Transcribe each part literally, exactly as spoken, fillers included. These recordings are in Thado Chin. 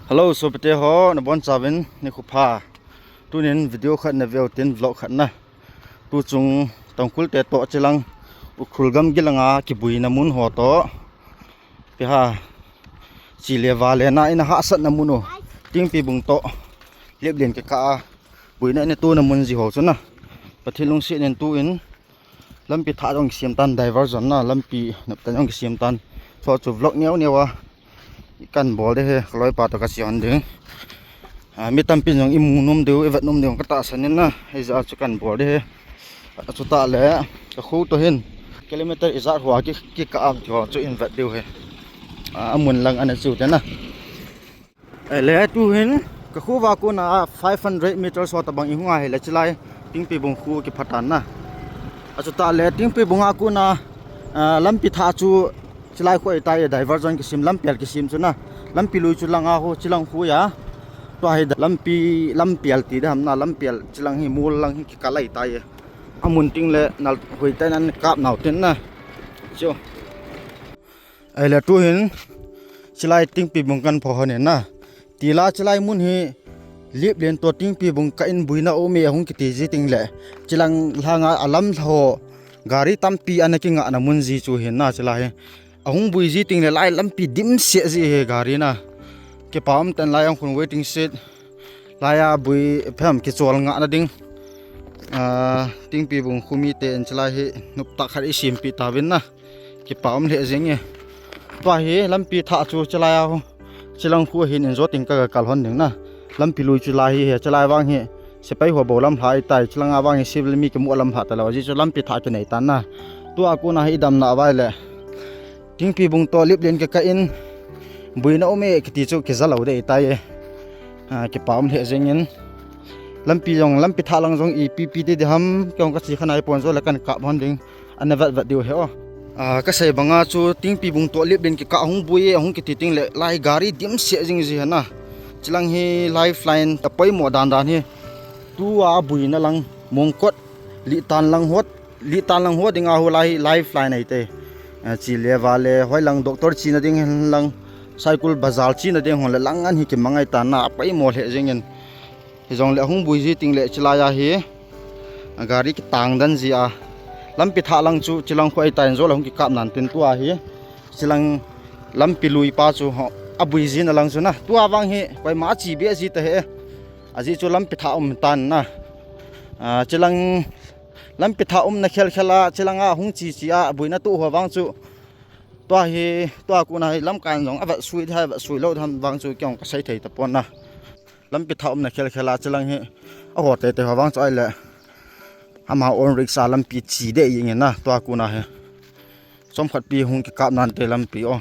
Hello, sopite ho, nabonchauvin nikho pha. Tunin video khat naveu tin, vlog khat na. Tuchung Tangkhul te toh chilang Ukhrul gamgi langa kibuina mun ho toh, ipi ham, chi le va le na ina hahsatna mun u, Tingpi bung toh Liplin kikah a buina ina tona mun ji ho chu na. Pathen lungset in tuin lampi thah jong kisem tan, diversion na, lampi noptan jong kisem tan. Chuchu vlog neo neo a kan bol ding ahi, kaloipa toh kache hon ding. Ah, mi tampin jong imu nom diu, ivet nom diu katahsan in na, hijeh a chu kan bol ding ahi. Chutah le, kakho toh hin kilometer ijat hoa ki, kikah a ti ho chu ivet diu ahi. Ah, amun lang ana chu te na. Ahile tuhin kakho uva kona five hundred meters ho tobang ihung a ahile chulai Tingpi bung kho kipha tan na. Achutah le Tingpi bung a kona, ah, lampi thah chu chulai kho ahitai, diversion kisem, lampel kisem chu na. Lampi lui chu langa ho, chilang kho a. Tua hi lampi, lampel ti ding ham na, lampel chilang hi mol lang hi kikah ahitai. Amun teng le nal hoitah in ana kap nau tin na. Chu. Ahile tuhin chulai Tingpi bung kan pha hon in na. Tila chulai mun hi Liplin toh Tingpi bung kah in buina aume ahung kiti ji teng le, chilang langa alam lha ho gari tampi ana kingahna mun ji chu hin na chulai hi. Ahung bui ji teng le lai lampi dimset ji ahi gari na. Kipa um tan lai ahung khun waiting shed. Laiya bui phem kichol ngahna ding. Ah, Tingpi bung kho miten chulai hi noptah khat isempeh tauvin na. Kipa um lheh jeng e. Tua hi lampi thah chu chulai a ho, chilang kho hin injo teng ka, kakal hon ding na. Lampi lui chulai hi, hi chulai vang hi sepai ho bou lam lha ahitai, chulanga vang hi civil mi kimu lam lha talou, ajeh chu lampi thah kinei tan na. Tua kona hi idamna uva ahile Tingpi bung toh Liplin kikah in buina aume kiti chu kija lou ding ahitai. Ah, kipa um lheh jeng in. Lampi jong, lampi thah lang jong ipi pi ti ding ham, kei jong kache kha nai pon, jole kan kap hon ding. Ana vet vet diu ahi o. Ah, kasei banga chu Tingpi bung toh Liplin kikah ahung bui e, ahung kiti teng le lai gari dimset jing ji ahi na. Chilang hi lifeline apoimo dan dan hi. Tua buina lang, Mongkot, Litan lang ho, Litan lang ho dinga ho lai lifeline ahitai. Ah, chi le va le, hoilang doctor chena ding hen lang, Saikul bazar chena ding ho le lang an hi kimang ahitan na, apoimo lheh jeng in. Hijongle ahung bui ji teng le chulai a hi, a gari kitang den ji a. Lampi thah lang chu chilang kho ahitan, jole hung kikap nan tin tua hi. Chilang lampi lui pa chu ho, abui jina lang chu na. Tua vang hi koima ache be ji tahih. Ajeh chu lampi thah um tan na. Ah, chilang lampi thah umna khel khel a, chulanga hung che che a, buina toh ho vang chu. Tua hi, tua kona hi lamkai jong avet sui ding ham, avet sui lou ding ham vang chu kei jong kasei thei tapon na. Lampi thah umna khel khel a chilang hi aho tei tei ho vang chu ahile ama own risk a lampi che ding ahi na, tua kona hi. Chomkhat pi hung kikap nante lampi o.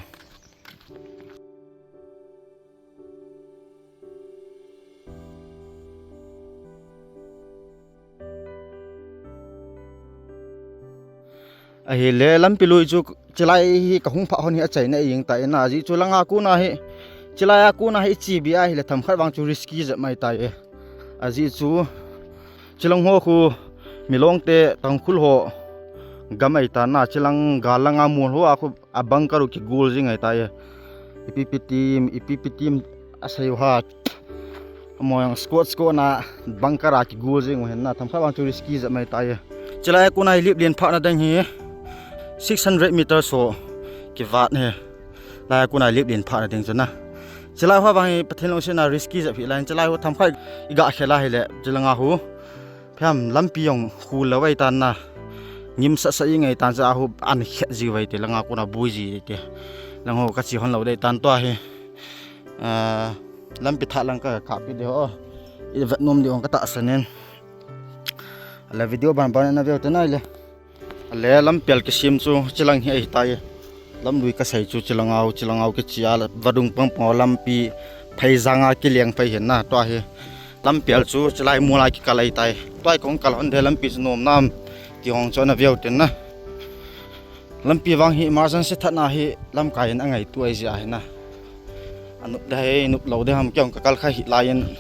Ahile lampi lui chu chulai hi kahung phah hon hi achaina jeng tai na, ajeh chu langa kona hi, chulai a kona hi iche be ahile themkhat vang chu risky jep mai tai e. Ajeh chu chilang ho khu Milong te Tangkhul ho gam ahitan na, chilang gal langa mol ho a khu a bunker u kigol jing ahitai. Ipi ipi team, ipi ipi team asei u ham. Amaho jong squad squad na bunker a kigol jing u ahin na, themkhat vang chu risky jep mai tai. Chulai a kona hi Liplin phahna ding hi six hundred meters ho kivat ahi. Lai a kona hi Liplin phahna ding chu na. Chulai ho vang hi Pathen lungset na risky jep hi lai, chulai ho themkhat iga khel a ahile, chulanga ho Phiam lampi jong khul lou ahitan na. Ngim sasa jing ahitan, cha a ho an khet ji uve te, langa kona bui ji te. Lang ho kache hon lou ding ahitan tua hi. Ah, lampi thah lang kakap ding ho. Ivet nom ding katahsan in. Le video ban ban na veu te nai le. Le lampel kisem chu chilang hi ahitai. Lamlui kasei chu chilang u, chilang u kiche a, vadung pang pang lampi phaijang a kileng phei hin na, tua hi. Lampel chu chulai mol a kikal ahitai. Tua hi kong kal hon ding lampi chu nom nam ti hong chu ana veu tin na. Lampi vang hi emergency thatna hi lamkai in angaito ahi jeh ahi na. Anop ding ham, nop lou ding ham, kei hong kakal kha hi lai in.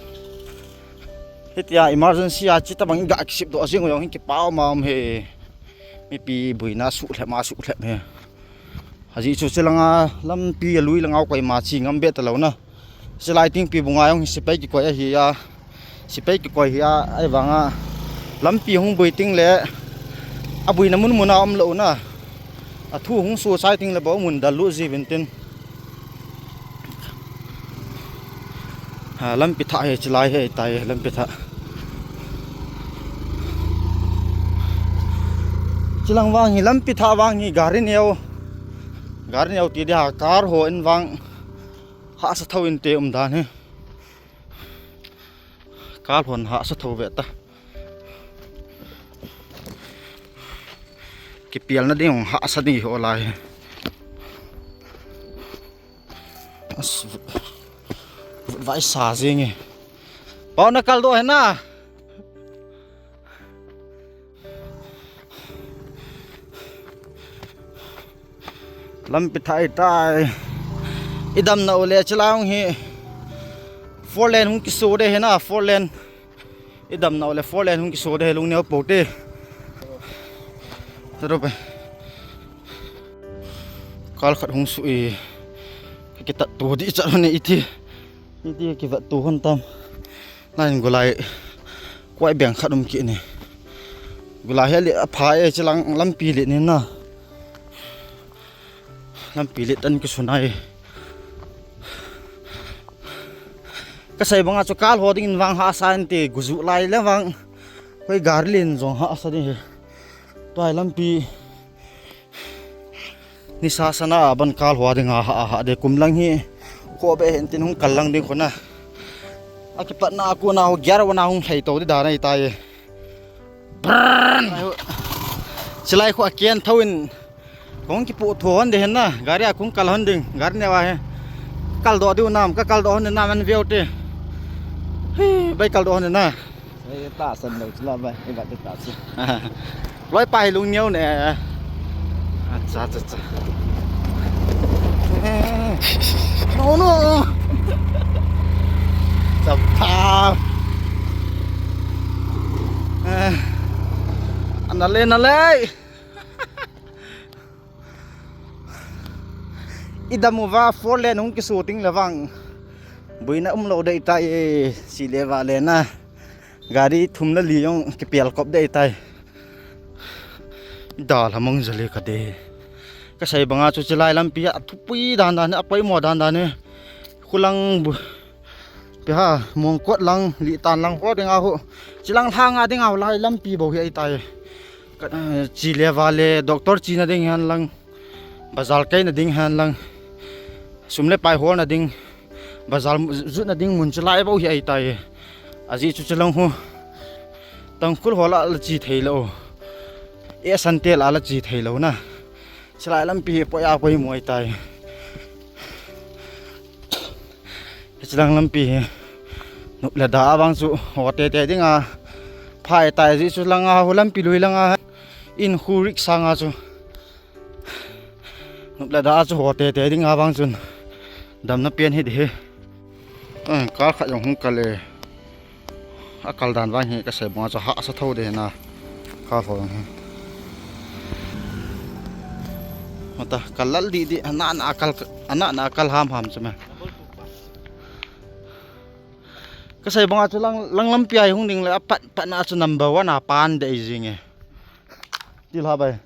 Hitia emergency a chi tabang iga kisep doh jing u jong hi kipa um um e. Mipi buina suhlhep ma suhlhep e. Ajeh chu chulanga lampi alui langa koima che ngam be talou na. Chilai Tingpi bunga jong hi sepai kikoi ahi a, sepai kikoi hi a, ahivanga lampi hung bui teng le abuina mun muna umlou na, athu hung suchai teng le bou mun dallut jiuvin tin. Ha, lampi thah hi chilai hi tai, lampi thah. Chilang vang hi lampi thah vang hi gari neo, gari neo ti dia, car ho in vang hahsa thou inte umdan hi. Car hon hahsa thou ve ta. Kipelna ding hahsa ding hi ho lai hi. As, vut, vut vai sa jing e. Pau na kaldoh hen na. Lampi thah tai. Idamna u le chilang hi. Four lane hung kiso de hen na, four lane. Idamna u le four lane hung kiso de, lungneo pou te. Taro pe. Car khat hung su e. Kitat to di chat hon e iti. Iti kivat to hon tam. Nain golai. Koi beng khat um kit ni. Golai hi le apha e, chilang lampi le ni na. Lampi le tan kisu nai. Kasei banga chu car ho dingin vang hahsa inte, guju lai le vang. Koi gari len jong hahsa ding hi. Tua lampi. Nisa sana ban car ho dinga ha, ha de kum lang hi. Ko be hen tin hung kal lang ding kona. Akipatna a kona ho gear wana hung lhai to di dan ahi tai. Brrrr. Chilai khu akian thou in. Kong kipu tho hon de hen na. Gari a kong kal hon ding. Gari neo a he. Kaldoh diu nam, ka kaldoh hon de nam an veu te. Hi, bai kaldoh hon de na. Ei, tahsan lou chu la bai, ei, vat tahsan. Loi pa hi lungneo ne. Acha, acha, acha. No, no. Chapha. Eh. Ana le, na le. Idam uva four lane hung kiso teng le vang. Buina umlou dei tai e, si le va le na. Gari thum le li jong kipel kop dei tai. Dal hamong jale ka de. Kasei banga chu chilai lampi a thupui dan dan, apoimo dan dan e. Khulang bu. Pe ha, Mongkot lang, Litan lang ho dinga ho. Chilang lhanga dinga ho lai lampi bou hi ahi tai. Ka, eh, chi le va le, doctor china ding hen lang. Bazar kaina ding hen lang. Sum le pai holna ding. Bazar mu-, jutna ding mun chilai bou hi ahi tai. Ajeh chu chilang ho. Tangkhul ho la la chi thei lou. E san te la la chi thei lou na. Chilai lampi hi poi a poimo ahi tai. Hichilang lampi hi. Nup le da vang chu ho tete dinga. Phai tai ji chu langa ho lampi lui langa. In khu rik sanga chu. Nup le da chu ho tete dinga vang chun. Damna pen hi di hi. Eh, car khat jong hung kal e. Akal dan vang hi kasei banga chu hahsa thou de na. Car ho jong hi. Mata kal lal di di, ana na kal, ana na kal ham ham chu me. Kasei banga chu lang, lang lampi a hung ding le apat, pat na chu number one a pan de jing e. Til ha bai.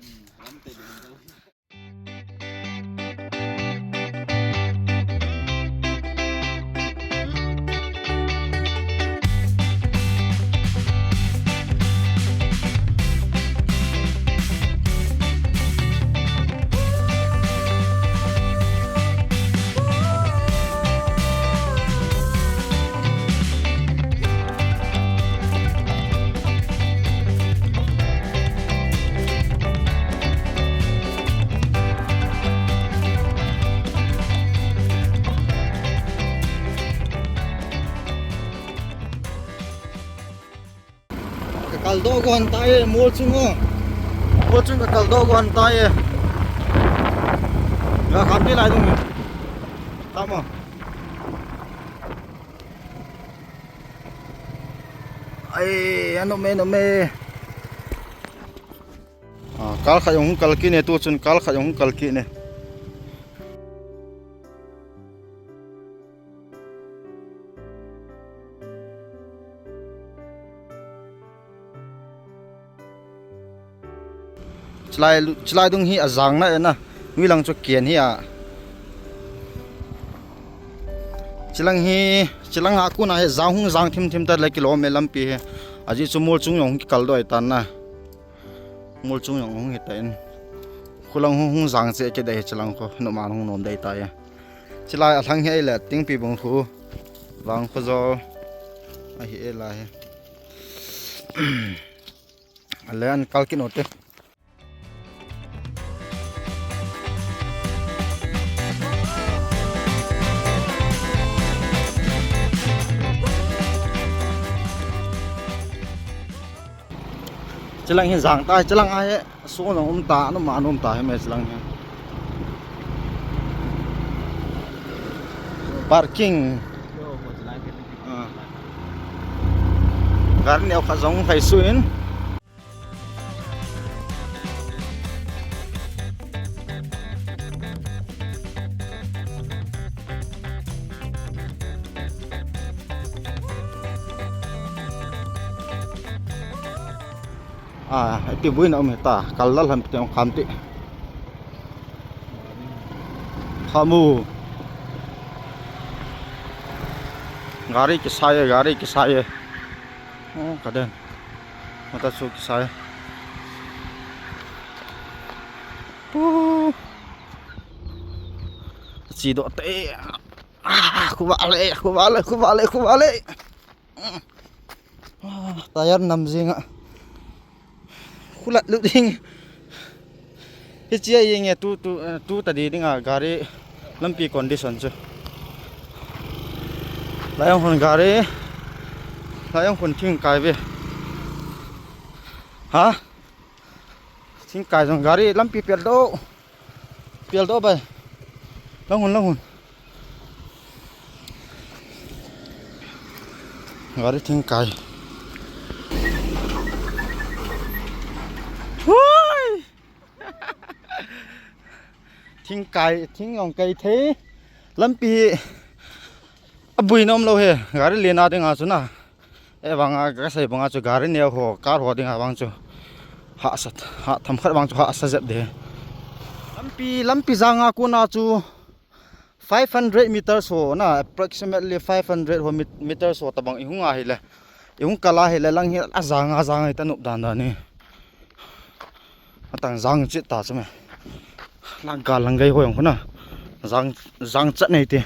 Ka kaldoh gon tai, mol chung o. Mol chung ka kaldoh gon tai. Ga kham ti lai dung. Tamo. Ai, ano me, ano me. Ah, kal khat jong hung kal kit ne, tu chun kal khat jong hung kal kit ne. Chilai, chilai dung hi ajang na e na. Nui lang chu ken hi a. Chilang hi, chilang a kuna hi jang hung jang thim thim ta le kilom e lampi hi. Ajeh chu mol chung jong hung kikal doi tan na. Mol chung jong hung hi ta in. Khulang hung hung jang che kidei hi chilang kho. Numan hung nom dei ta e. Chilai a lhang hi ei le Tingpibung khu. Vangkhojo. Ahi e lai hi. Ale an kal kit u te. Chilang hi jang ta, chilang a hi sun a um ta, numan um ta hi me chilang hi. Parking. Ah. Gari neo khat jong phai suin. Ah, ipi buina um hita, kal lal ham ti ong kham ti. Khamu. Gari kisai e, gari kisai e. Oh, kaden. Mata chu kisai. Pu. Chi do te. Ah, khu vale, khu vale, khu vale, khu vale. Ah, tayar nam jing a. Khulat lut ding. Hichia jing e tu, tu, eh, tu ta di ding a gari lampi condition chu. Lai jong khun gari, lai jong khun thing kai ve. Ha? Thing kai jong gari lampi pel do. Pel do bai. Lang hun, lang hun. Gari thing kai. Hui! Thing kai, thing jong kai thei. Lampi abui nom lou hi. Gari lena ding a chu na. E vang a, ka sei bang a chu gari neo ho, car ho ding a vang chu. Hahsa, ha tham khat vang chu hahsa jep de. Lampi, lampi jang a kona chu five hundred meters ho na, approximately five hundred ho met-, meters ho tabang i hung a hile. I hung kal a hile lang hi ajang, ajang a hita nop dan dan hi. Atang jang chit ta chu me. Lang kal lang gai ho jong khu na. Jang, jang chat nei ti.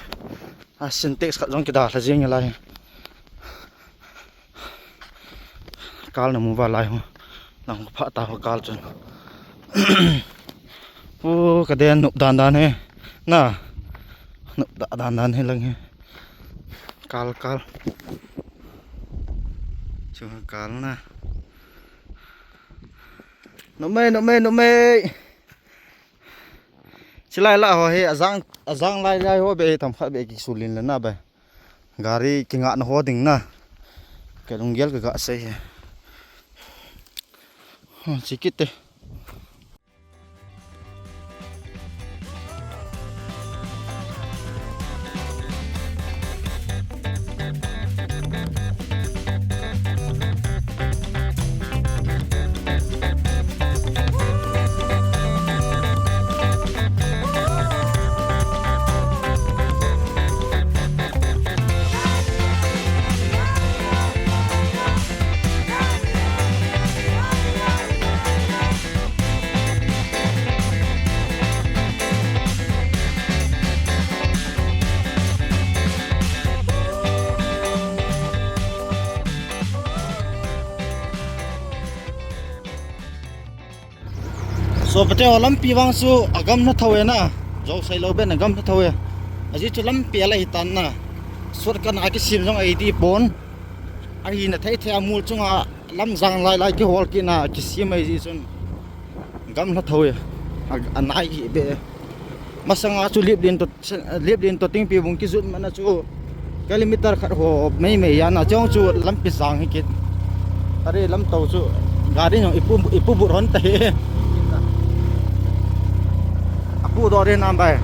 A Sintex khat jong kida lha jing lai. Kal na mu va lai ho. Lang pha ta ho kal chun. Pu kaden nop dan dan hi. Na. Nop da dan dan hi lang hi. Kal, kal. Chu kal na. Nop mai, nop mai, nop mai. Chilai lah ho hi ajang, ajang lai lai ho be tham khat be kisulin le na be. Gari kingah na ho ding na. Ka lunggel ka ga sei hi. Ho, chi kit te. Sopite ho, lampi vang chu agamlha thou e na. Jou sei lou ben agamlha thou e. Ajeh chu lampi ala hitan na. Shortcut a kisem jong ahi ti pon. Ahina thei thei a mol chunga lam jang lai lai kihol kit na kisem ahi jeh chun. Gamlha thou e. A, anai hi be. Masanga chu Liplin to, Liplin to Tingpibung kijot man a chu kilometer khat ho mei mei a na chong chu lampi jang hi kit. Are lam tou chu gari jong ipu, ipu but hon ta hi. Apu do re nam bai.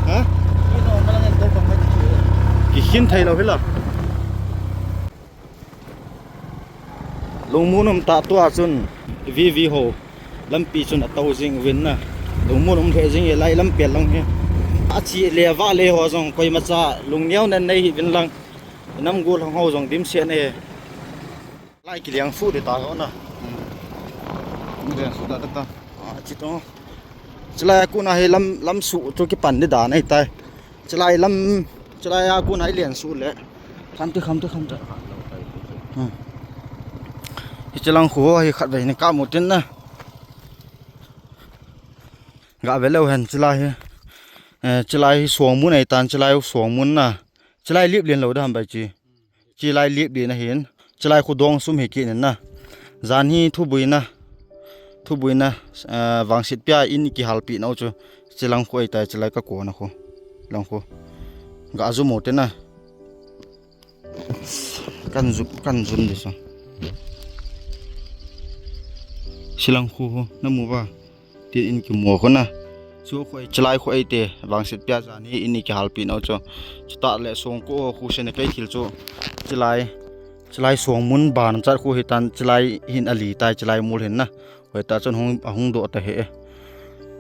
Ha? Kikhin thei lou hi la. Lungmon um tah tua chun V V ho lampi chun atou jing uvin na. Lungmon um lheh jing e, lai lam pel lang hi. Achi le vah le ho jong koimacha lungneo nan nei hih uvin lang. Nam gol hong ho jong dimset e. Lai kiliang suh ding ta ho na. Hmm. Kiliang suh ta ta ta. Ah, chi to. Chulai a kon a hi lam, lam suh chu kipan ding dan ahi tai. Chulai lam, chulai a kon a hi len suh le. Kham te, kham te, kham te. Hmm. Hiche lang khu hi khatvei ni kamu tin na. Ga ve leu hen chulai hi. Eh, chulai hi songmun ahi tan, chulai u songmun na. Chulai lip len lou da ham bai chi. Chulai lip len ahin. Chulai khu dong sum hi kit in na. Jan hi thubuina. Thubuina, eh, vangset pia in kihalpi nau chu. Chilang khu ahi tai, chulai ka kona khu. Lang khu. Ga zoom u te na. Kan zoom, kan zoom ding chu. Chilang khu khu. Na mu va. Tin in kimu khu na. Chu khu, chulai khu ahi te, vangset pia jan hi in kihalpi nau chu. Chutah le songko khu sene kei thil chu. Chulai, chulai songmun ban chat khu hi tan, chulai hin ali tai, chulai mol hin na. Hoi ta chun hung, ahung doh ta he.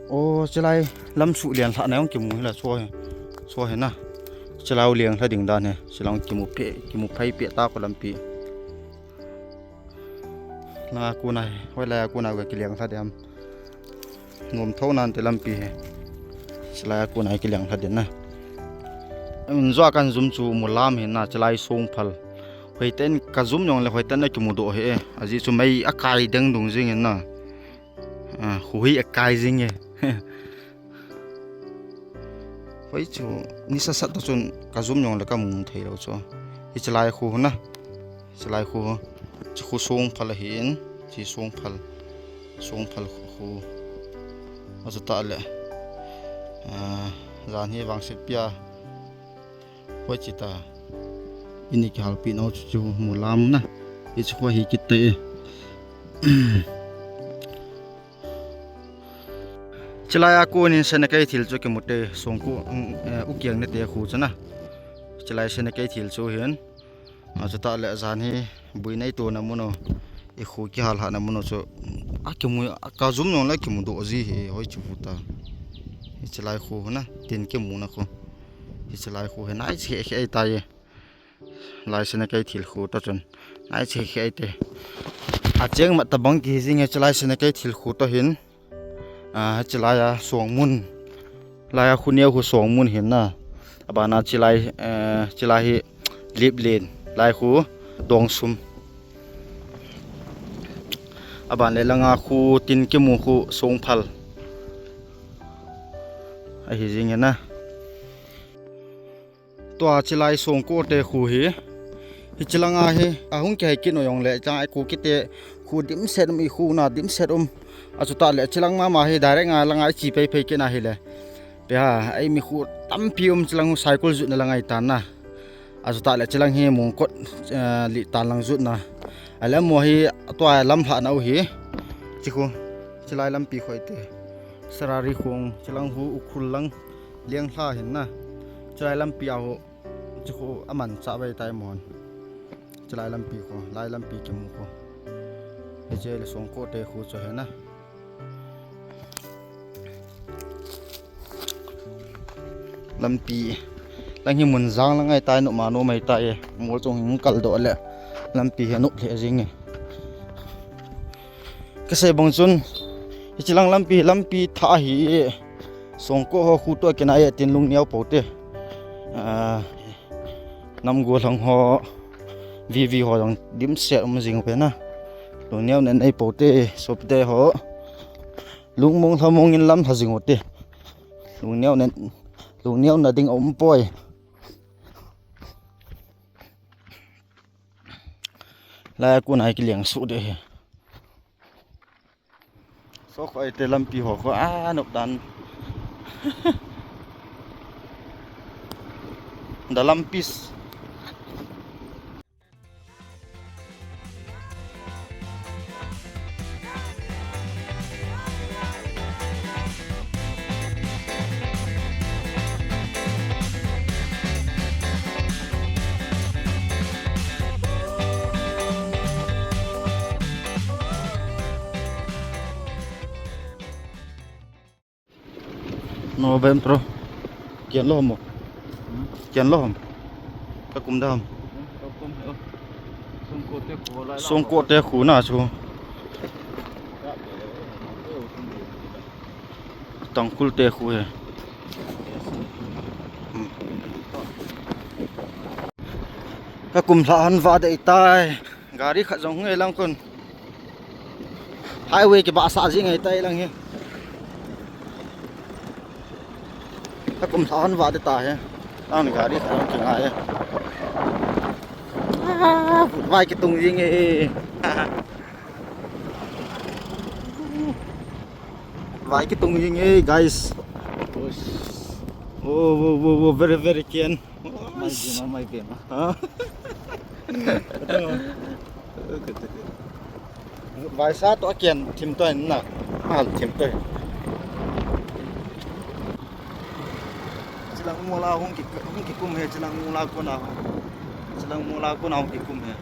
O, chulai lam suh lian lhah na jong kimu hi la chu hi. Chu hi na. Chulai u liang lha ding dan hi. Chulai kimu pe, kimu phai pe ta ko lampi. Langa kon a hi, hoilai a kon a ga kiliang lha dem. Nom tho nan te lampi hi. Chulai a kon a hi kiliang lha den na. Un jo a kan zoom chu mu lam hin na, chulai song phal. Hoi ten ka zoom jong le hoi ten na kimu doh he. Ajeh chu mei akai deng dung jing in na. Ah, khu hi akai jing e. Hoi chu, nisa sat ta chun ka zoom jong le ka mu thei lou chu. Hiche lai khu na. Hiche lai khu. Hiche khu song phal ahin. Hiche song phal. Song phal khu. Achutah le. Ah, jan hi vangset pia. Hoi chi ta. In kihalpi nau chu chu mu lam na. Hiche khu hi kit te. Chulai a kon in sene kei thil chu kimu te, songko, um, eh, u kiang ne te khu chu na. Chulai sene kei thil chu hin. Achutah le jan hi bui nei to na mun u. I khu kihal ha na mun u chu. A kimu, a ka zoom jong le kimu doh ji hi, hoi chu khu ta. Hiche lai khu na, tin kimu na khu. Hiche lai khu hi nai che khe tai. Lai sene kei thil khu ta chun. Nai che khe te. A cheng mat ta bang ki jing e, chulai sene kei thil khu ta hin. A, chulai a songmun. Lai a khu neo khu songmun hin na. Abana chulai, eh, chulai hi lip len. Lai khu dong sum. Aban le langa khu tin kimu khu song phal. Ahi jing e na. Tua chulai songko te khu hi. Hiche langa hi, ahung kihei kit u jong le, chang ai khu kite khu dimset um i khu na dimset um. Achutah le, chilang mama hi direct nga langa i chi pei pei kit na hi le. Pe ha, ai mi khu tampi um chilang hu cycle jut na langa i tan na. Achutah le, chilang hi mong kot, eh, li tan lang jut na. Ale mo hi, tua lam lha na u hi. Chi khu, chulai lampi khu ahi te. Sarari khong, chilang hu u khul lang. Liang lha hin na. Chulai lampi a ho. Chu khu aman cha vei tai mon. Chulai lampi khu, lai lampi kimu khu. Hiche le songko te khu chu hi na. Lampi. Lang hi mun jang lang ahi tai, nop ma nop mai tai e. Mol chung hung kal doh le. Lampi hi nop lheh jing e. Ka sei bang chun. Hiche lang lampi, lampi thah ahi e. Songko ho khu toh kina e tin lungneo pou te. Ah, nam gollhang ho, V V ho jong dimset um jing uve na. Lungneo nan nei pou te, sopite ho. Lungmong lhamong in lam lha jing u te. Lungneo nan, lungneo na ding um poi. Lai a kon a hi kiliang suh de hi. So khoi te lampi ho khu a nop dan. The Lampis. No bem pro. Kian lo mo. Kian lo ham. Ka kum dam. Songko te khu na chu. Tangkhul te khu he. Ka kum lha han va dei tai. Gari khat jong hung e lang kun. Highway kibahsah jing e tai lang hi. Ka kum lha han va dei ta he. Lang gari khat jong kingai e. Ah, vai kitung jing e. Vai kitung jing e, guys. Oh, oh, oh, oh, very, very kian. Mai bema, mai bema. Ha? Vaisa to akian thim to na. Hal thim to. Chilang mol a hung ki, hung kikum he, chilang mol a kona. Chilang mol a kona hung kikum he.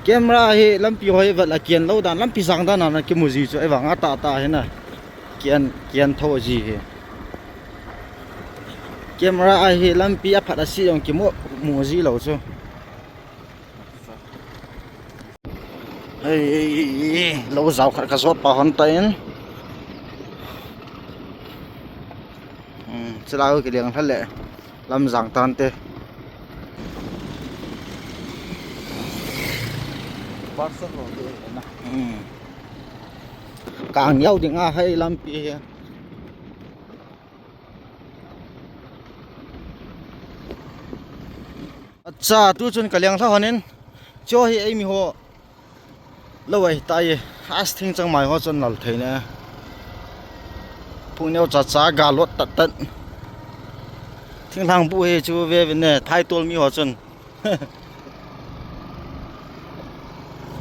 Camera hi lampi hoi vet la kian lo dan, lampi sang dan na kimu ji chu, ei vang a ta ta hi na. Kian, kian tho ji hi. Camera a hi lampi a phat a si jong kimu, mu ji lo chu. Hei, hei, hei, hei, lo jao khat ka jot pa hon ta in. Hmm, chila ki liang thale. Lam jang tan te. Parcel lo te na. Hmm. Kang yau ding a hai lampi hi. Acha, tu chun ka liang thla honin. Cho hi ei mi ho. Lo ai ta ye. Has thing chang mai ho chun lal thei ne. Phung neo cha cha ga lot tat tat. Thing lang bu he chu ve ve ne. Thai tol mi ho chun.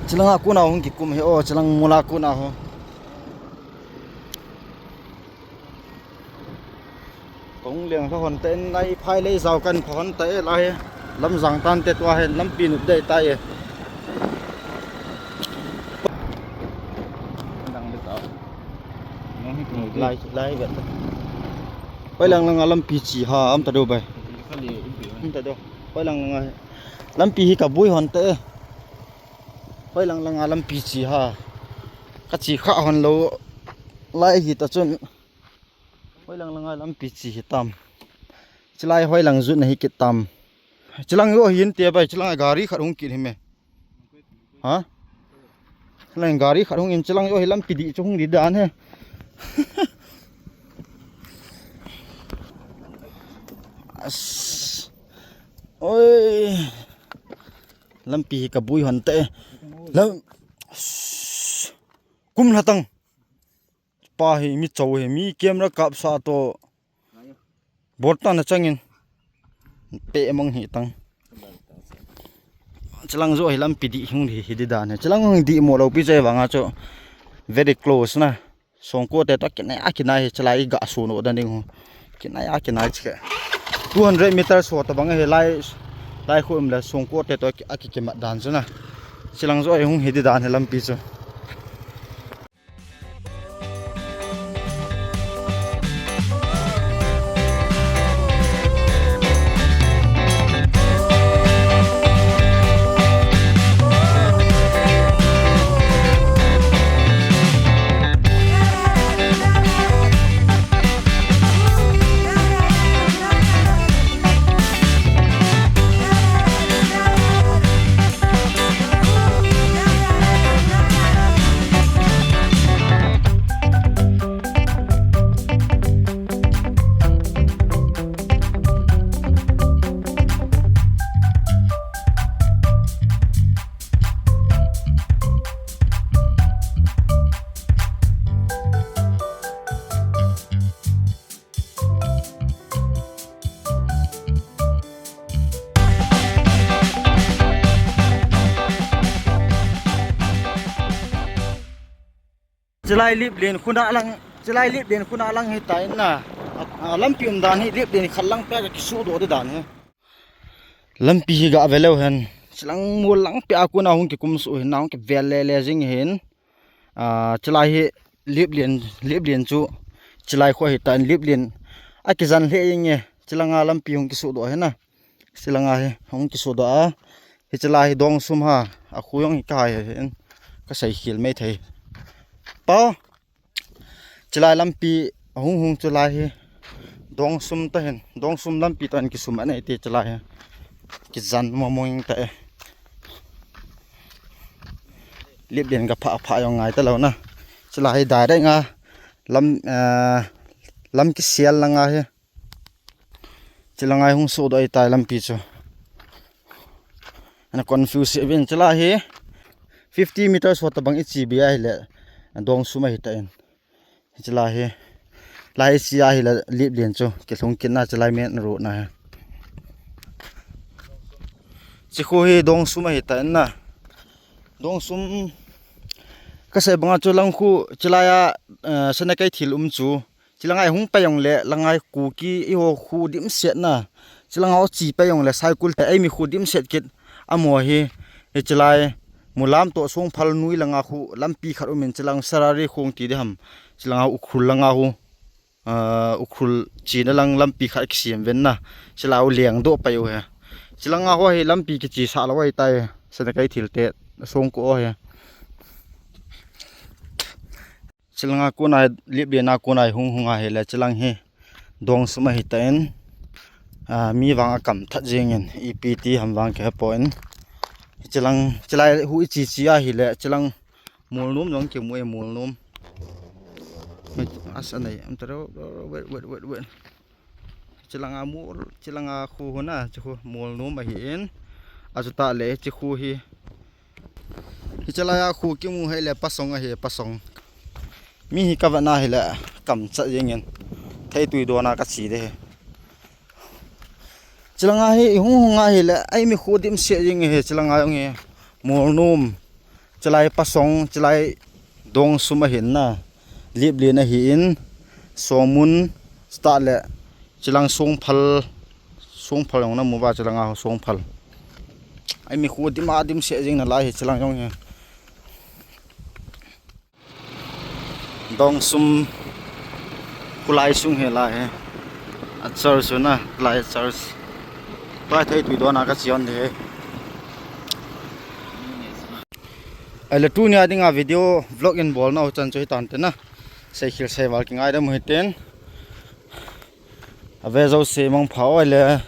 Chilang a kuna hung kikum he o, chilang mol a kuna ho. Kong liang ka hon ta in lai phai lei jao kan pha hon ta e lai. Lam jang tan te tua he lampi nup dei ta e. Lai, lai vet. Hoi lang lang a lampi chi ha am ta do bai. Am ta do. Hoi lang lang a lampi hi ka bui hon ta e. Hoi lang lang a lampi chi ha. Ka chi kha hon lo lai hi ta chun. Hoi lang lang a lampi chi hi tam. Chilai hoi lang jut na hi kit tam. Chilang yo hin te bai, chilang gari khat hung kit hi me. Ha? Chilang gari khat hung in, chilang yo hi lampi di chu hung di dan he. As. Oi. Lampi hi ka bui hon te. Lam. Kum la tang. Pa hi mi chou hi mi camera kap sa to. Bor ta na changin. Pe mang hi tang. Chilang jo hi lampi di hung hi, hi di dan he. Chilang hung di mo lo pi chai vanga cho. Very close na. Songko te to kinai a kinai hi chilai ga su no dan ding ho. Kinai a kinai chike. Two hundred meters ho to bang he lai, lai khu um le Songko te to a ki, a ki kimat dan chu na. Chilang jo hi hung hi di dan he lampi chu. Chilai lip len khuna lang, chilai lip len khuna lang hi tai na. A, a, lampi um dan hi lip len khat lang pe ka kisu do de dan hi. Lampi hi ga ve leu hen. Chilang mol lang pe a kuna hung kikum su hin, hung kivel le le jing hin. A, chilai hi lip len, lip len chu. Chilai khu ahitan, Liplen akijan lheh jenge. Chilanga lampi hung kisuhdoh hi na. Chilanga hi hung kisuhdoh a. Hichilai hi Dongsum ha. Akhu jong hi kahai hin. Kasei khel mai thei. Pau. Chilai lampi ahung hung chilai hi. Dongsum tahin. Dongsum lampi tahin kisum anei te chilai hi. Kijan momong ta e. Liplen ka pha pha jong ngai talou na. Chilai hi direct nga lam, eh, lam kisel langa hi. Chilanga hi hung suhdoh ahitai lampi chu. Ana confuse uvin chilai hi fifty meters ho tabang iche be ahile Dongsum ahitan. Chilai hi. Lai iche ahile Liplen chu. Kilhung kit na chilai main road na hi. Chikhu hi Dongsum ahitan na. Dongsum kasei banga chu lang khu chilai a, eh, Senakeithel um chu. Chilanga ihung pai jongle, langa Kuki eiho khu dimset na. Chilanga ho che pai jongle, Saikul te eimi khu dimset kit. Amaho hi, hichilai, Mulam toh Songphal noi langa khu, lampi khat umin chilang Sarari khong ti ding ham. Chilanga Ukhrul langa khu, ah, Ukhrul chena lang lampi khat kisem ven na. Chilai u lengdoh pai u hi. Chilanga ho hi lampi kichesah lou ahitai. Senakeithel te, Songko ho hi. Chilanga kona Liplen a kona hung hung ahile chilang hi Dongsum ahitan, ah, mi vang akam that jengin ipi ti ham vang kahepon. Chilang chilai khu iche che ahile chilang Molnom jong kimu e Molnom. Asa nei am taro wait wait wait wait. Chilanga mol, chilanga khu huna, chikhu Molnom ahin. Achuta le chikhu hi. Hichilai a khu kimu hile Pasong ahi, Pasong. Mi hi kavet na hile kamchat jengin. Theitui dona kache ding hi. Chilanga hi ihung hung ahile, eimi khu dimset jeng hi, chilanga jong hi. Molnom. Chilai Pasong, chilai Dongsum ahin na. Liplen ahin, Songmun, start le, chilang Songphal, Songphal jong namu uva chilanga ho Songphal. Eimi khu dim a dimset jeng nalai hi chilang jong hi. Dongsum khulai sung hi lai hi. A church na, lai church. Pai theitui dona kache on ding hi. Ahile tunia dinga video vlog in bolna u chan chu hitante na. Seikhel seival kingaidam u hiten. Ave jouse mangpha u ahile.